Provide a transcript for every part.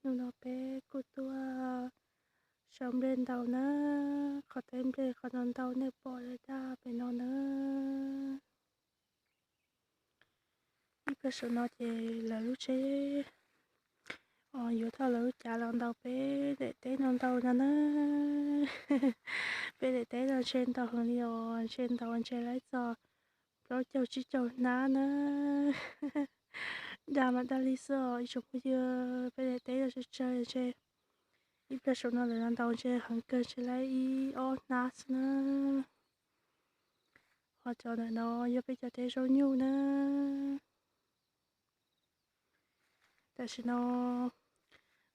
Hnub no peb kuj tuaj sau nplej ntaus na, qhov teb nplej qhov no ntau nej pom lawm dab pem no na. Ib pliag saum no ces lawv lub tsheb yuav thauj lawv lub cav los ntaus peb daim teb no ntau no na. Peb daim teb no ntshe ntau heev li os, ntshe ntaus ntshe laib txog plaub caug tsib caug hnab na. Daj mas daj li xwb os ib tsoom phooj ywg, peb daim teb no tsawg tsawg ntshe ib pliag saum no lawv los ntaus ntshe heev kawg ntshe laib ib ob hnab xwb na. Ho cov ntawm no yog peb cov teb zaub nyuj na. Tam sim no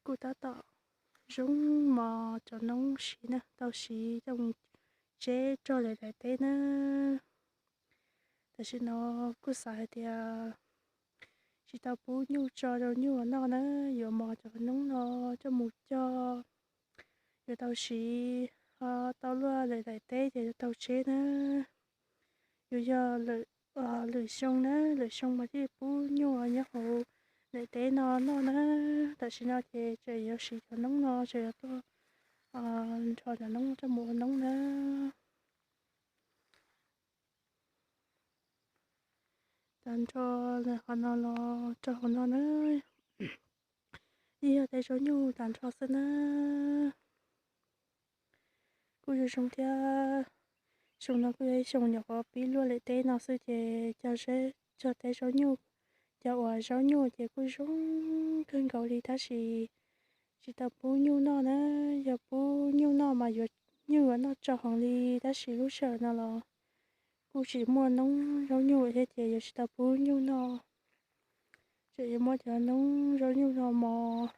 kuj tab tom zoo mos cov noob siv na, tau siv coj mus tseb rau lawv daim teb na. Tam sim no kuj xav hais tias tsis tau pub nyuj tso rau nyuj ua noj na, yuav mos cov noob no coj mus cog, yuav tau siv, tau luaj lawm daim teb ces yuav tau tseb na. Yuav yog lwm xyoo na, lwm xyoo mas thiaj pub nyuj nyob hauv daim teb no noj na. Tam sim no ces tseem yuav siv cov noob no, tseem yuav tuaj nrho cov noob coj mus ua noob na. Tag nrho lawm qhov no los rau hauv no na, yeej yog teb zaub nyuj tag nrho xwb na. Kuj zoo zoo thiab, xyoo no kuj yog ib xyoo nyuam qhuav pib luaj lawm teb no xwb ces cog zeb, cog teb zaub nyuj, cov uas zaub nyuj ces kuj zoo kawg nkaus li tab sis tsis tau pub nyuj noj na. Yog pub nyuj noj mas yuav, nyuj yuav noj tsau heev li tab sis lub sij hawm no los kuj tsis muaj noob zaub nyuj thiab ces yuav tsis tau pub nyuj noj. Tseem yuav muab cov noob zaub nyuj no mos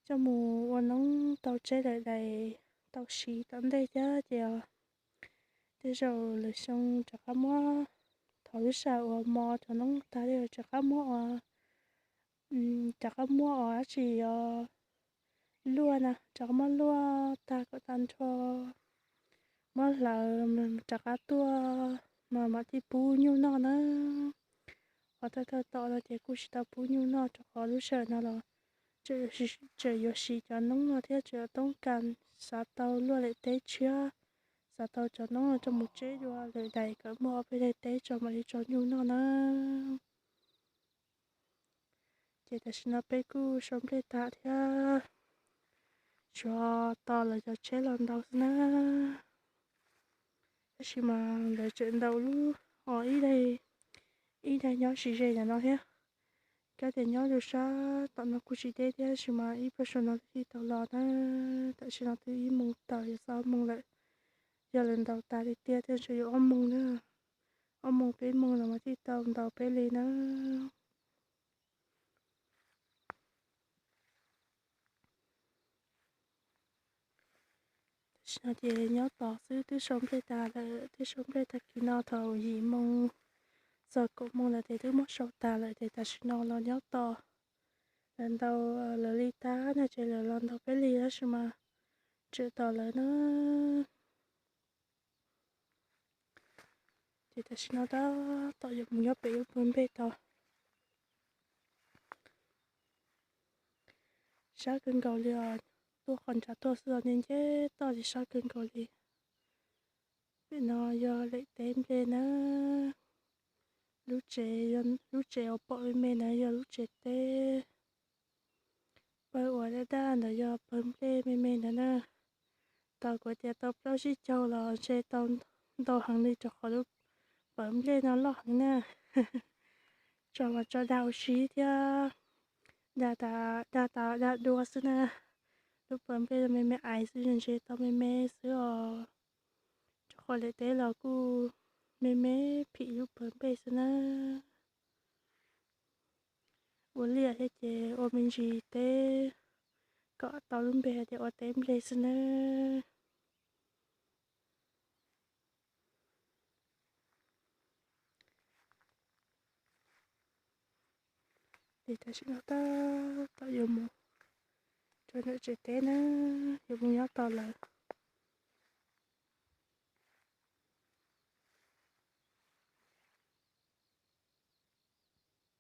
coj mus ua noob tau tseb daim daim tau siv tom ntej thiab ces tej zaum lwm xyoo rov qab muab, thov lub sij hawm uas mos cov noob tag li rov qab muab ua, rov qab muab ua dab tsi os, luaj na, rov qab muab luaj tag kom tag nrho, muab hlawv rov qab tuaj mas mam thiaj pub nyuj noj na. Qhov thawj thawj tom no ces kuj tsis tau pub nyuj noj rau qhov lub sij hawm no los tseem yuav siv cov noob no thiab tseem yuav toob kas xav tau luaj lawm teb tshiab, xav tau cov noob no rau mus tseb dua lawm daim kom muaj ob peb daim teb tso mam li tso nyuj noj na. Ces tam sim no peb kuj sau nplej tas thiab, tsuas tos lawv cov tsheb los ntaus xwb na. Tab sis mas lawv tseem ntaus lub, o, ib daim, ib daim nyob sib ze ntawm no thiab. Kab tias nyob rau sab tom no kuj tsis deb thiab tab sis mas ib pliag saum no twb tau los na. Tam sim no twb ib moos tawm yuav txog ob moos lawm. Yog lawv ntaus tas tiag tiag thiaj yuav ob moos na, ob moos peb moos los mas thiaj tau ntaus peb li na. Tam sim no ces nyob tos xwb, twb sau nplej tas lawm, twb sau nplej tag kis no thaum yim moos txog kaum moos lawm ces twb muab sau tas lawm ces tam sim no los nyob tos lawv ntaus lawv li tag no ces lawv los ntaus peb li tab sis mas tseem tos lawv na. Ces tam sim no tab tom yuav mus nyob pem lub pawg nplej tod. Sab kawg nkaus li os, tuaj qhov nrad tuaj xwb os, nce nce toj li sab kawg nkaus li. Pem no yog daim teb nplej na. Lub tsev, lub tsev uas pom me me ntawd yog lub tsev teb. Pawg uas daj daj ntawd yog pawg nplej me me ntawd na. Tau kuv tias tau plaub tsib caug los ntshe tau ntau heev li rau qhov lub pawg nplej no loj heev na. Tso mas tso dag ua si thiab, dag tas dag dua xwb na. Lub pawg nplej me me ais xwb ntshe tau me me xwb os. Rau qhov daim teb los kuj me me phim lub pawg nplej xwb na. Ua liaj thiab ces ua me ntsis teb kom tau lub npe hais tias ua teb nplej xwb na. Ces tam sim no tab tom yuav mus rau ntawm tsev teb na, yuav mus nyob tos lawv.